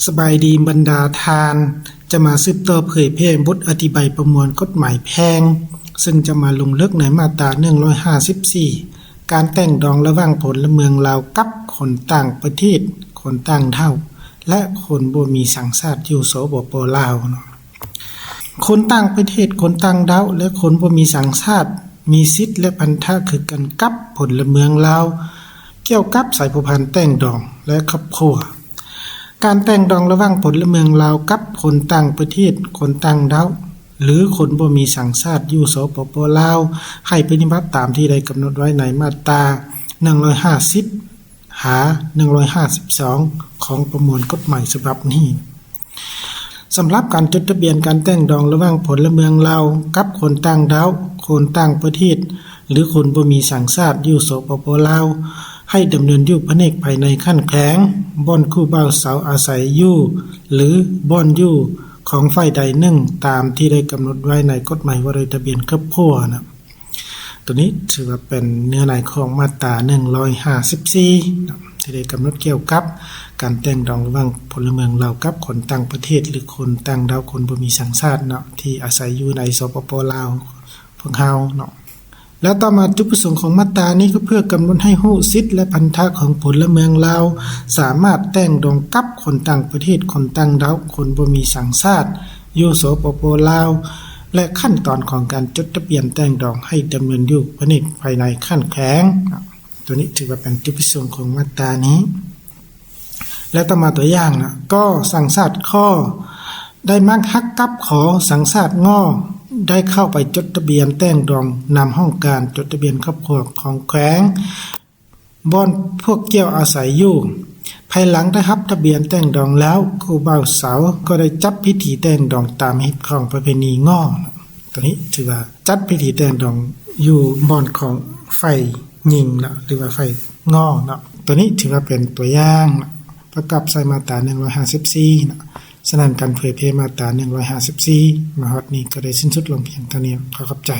ສະບາຍດີບັນດາທ່ານ, ຈະມາສືບຕໍ່ເຜີຍແຜ່ບົດອະທິບາຍປະມວນກົດໝາຍແພ່ງ, ເຊິ່ງຈະມາລົງເລິກໃນມາດຕາໜຶ່ງຮ້ອຍຫ້າສິບສີ່ ການແຕ່ງດອງລະຫວ່າງພົນລະເມືອງລາວກັບຄົນຕ່າງປະເທດ, ຄົນຕ່າງດ້າວ ແລະ ຄົນບໍ່ມີສັນຊາດຢູ່ ສປປ ລາວເນາະ. ຄົນຕ່າງປະເທດ, ຄົນຕ່າງດ້າວ ແລະ ຄົນບໍ່ມີສັນຊາດ ມີສິດ ແລະ ພັນທະຄືກັນກັບພົນລະເມືອງລາວ ກ່ຽວກັບສາຍພົວພັນແຕ່ງດອງ ແລະ ຄອບຄົວ. ການແຕ່ງດອງລະຫວ່າງພົນລະເມືອງລາວກັບຄົນຕ່າງປະເທດ, ຄົນຕ່າງດ້າວ ຫຼື ຄົນບໍ່ມີສັນຊາດຢູ່ ສປປ ລາວ ໃຫ້ປະຕິບັດຕາມທີ່ໄດ້ກຳນົດໄວ້ໃນມາດຕາໜຶ່ງຮ້ອຍຫ້າສິບ ຫາ ໜຶ່ງຮ້ອຍຫ້າສິບສອງ ຂອງປະມວນກົດໝາຍສະບັບນີ້. ສຳລັບການຈົດທະບຽນການແຕ່ງດອງລະຫວ່າງພົນລະເມືອງລາວກັບຄົນຕ່າງດ້າວ, ຄົນຕ່າງປະເທດ ຫຼື ຄົນບໍ່ມີສັນຊາດຢູ່ ສປປ ລາວ ໃຫ້ດຳເນີນຢູ່ພະແນກພາຍໃນຂັ້ນແຂວງ ບ່ອນຄູ່ບ່າວສາວອາໄສຢູ່ ຫຼື ບ່ອນຢູ່ຂອງຝ່າຍໃດໜຶ່ງ ຕາມທີ່ໄດ້ກຳນົດໄວ້ໃນກົດໝາຍວ່າດ້ວຍທະບຽນຄອບຄົວນະ. ໂຕນີ້ຖືວ່າເປັນເນື້ອໃນຂອງມາດຕາໜຶ່ງຮ້ອຍຫ້າສິບສີ່ເນາະ ທີ່ໄດ້ກຳນົດກ່ຽວກັບການແຕ່ງດອງລະຫວ່າງພົນລະເມືອງລາວກັບຄົນຕ່າງປະເທດ ຫຼື ຄົນຕ່າງດ້າວ ຄົນບໍ່ມີສັນຊາດເນາະ ທີ່ອາໄສຢູ່ໃນ ສປປ ລາວ ພວກເຮົາເນາະ. ແລ້ວຕໍ່ມາ ຈຸດປະສົງຂອງມາດຕານີ້ກໍເພື່ອກຳນົດໃຫ້ຮູ້ສິດ ແລະ ພັນທະຂອງພົນລະເມືອງລາວ ສາມາດແຕ່ງດອງກັບຄົນຕ່າງປະເທດ, ຄົນຕ່າງດ້າວ, ຄົນບໍ່ມີສັນຊາດ ຢູ່ ສປປ ລາວ ແລະ ຂັ້ນຕອນຂອງການຈົດທະບຽນແຕ່ງດອງໃຫ້ດຳເນີນຢູ່ພະແນກພາຍໃນຂັ້ນແຂວງ. ໂຕນີ້ຖືວ່າເປັນຈຸດປະສົງຂອງມາດຕານີ້. ແລະ ຕໍ່ມາຕົວຢ່າງນະ, ກໍສັນຊາດ ຂ ໄດ້ມັກຮັກກັບ ຂ ສັນຊາດ ງ ໄດ້ເຂົ້າໄປຈົດທະບຽນແຕ່ງດອງນຳຫ້ອງການຈົດທະບຽນຄອບຄົວຂອງແຂວງ ບ່ອນພວກເຈົ້າອາໄສຢູ່. ພາຍຫຼັງໄດ້ຮັບທະບຽນແຕ່ງດອງແລ້ວ, ຄູ່ບ່າວສາວກໍໄດ້ຈັດພິທີແຕ່ງດອງຕາມຮີດຄອງປະເພນີ ງ. ໂຕນີ້ຖືວ່າຈັດພິທີແຕ່ງດອງຢູ່ບ່ອນຂອງຝ່າຍຍິງເນາະ ຫຼືວ່າຝ່າຍ ງ ເນາະ. ໂຕນີ້ຖືວ່າເປັນຕົວຢ່າງເນາະ ປະກອບໃສ່ມາດຕາໜຶ່ງຮ້ອຍຫ້າສິບສີ່ເນາະ. ສະນັ້ນ ການເຜີຍແຜ່ມາດຕາໜຶ່ງຮ້ອຍຫ້າສິບສີ່ ມາຮອດນີ້ກໍໄດ້ສິ້ນສຸດລົງພຽງເທົ່ານີ້. ຂໍຂອບໃຈ.